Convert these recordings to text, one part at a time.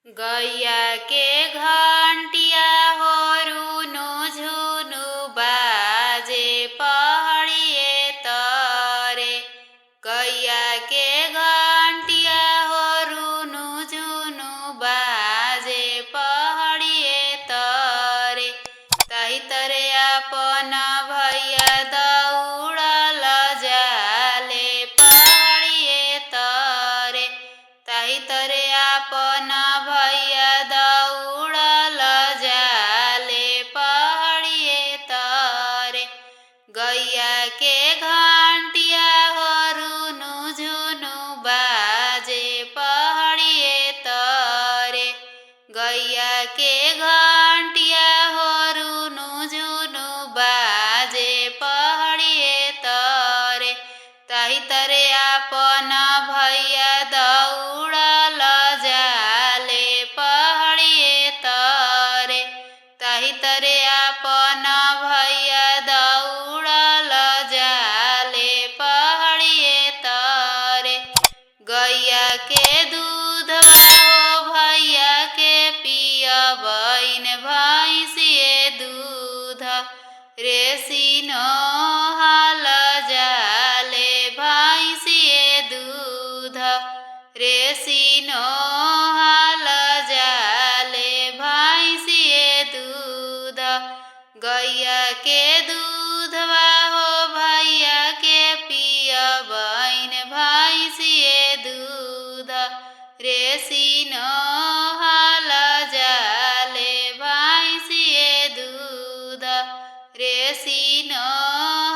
गैया के घंटिया हो रुनु झुनु बाजे पहड़िए तरे। गैया के घंटिया हो रुनु झुनु बाजे पहड़िए तरे। ताही तरे अपन भैया दौड़ल जाले पहड़िए तरे। ताही तरे अपन भैया दौड़ल जाले पहाड़िए तरे। गैया के घंटिया हो रुनु झुनु बाजे पहाड़िए तरे। गैया के घंटिया हो रुनु झुनु बाजे पहाड़िए तरे। ताही तरे अपन भैया दौड़ल जाले पहाड़िए तरे। ताही तरे अपन भैया दौड़ल जाले पहाड़िए तरे। गैया के दूधवा हो भैया के पियबैन भैंसिए दूध रेसिनो हाल जाले भैंसिए दूध रेसिनो हाल जाले भैंसिए दूध। गैया के दूधवा हो भैया के पियबैन भैंसिए दूध रेसिनो हाल जाले भैंसिए दूध रेसिनो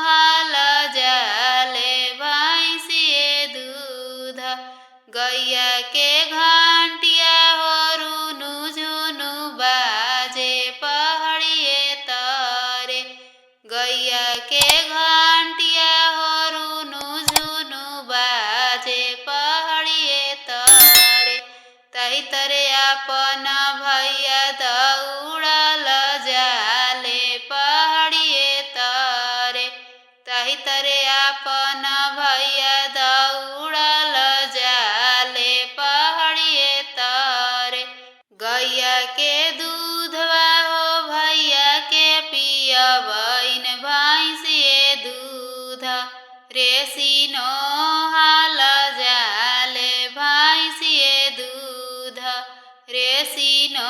हाल जाले भैंसिए दूध। गैया के घंटिया हो रुनु झुनु बाजे पहाड़िए तरे। गैया के घंटिया हो रुनु झुनु बाजे पहाड़िए तरे। ताही तरे अपन भैया दौड़ल जाले पहाड़िए तरे। ताही तरे अपन भैया दौड़ल जाले पहाड़िए तरे। गैया के दूधवा हो भैया के पियबैन भैंसिए दूध रेसिनो हाल जाले भैंसिए दूध रेसिनो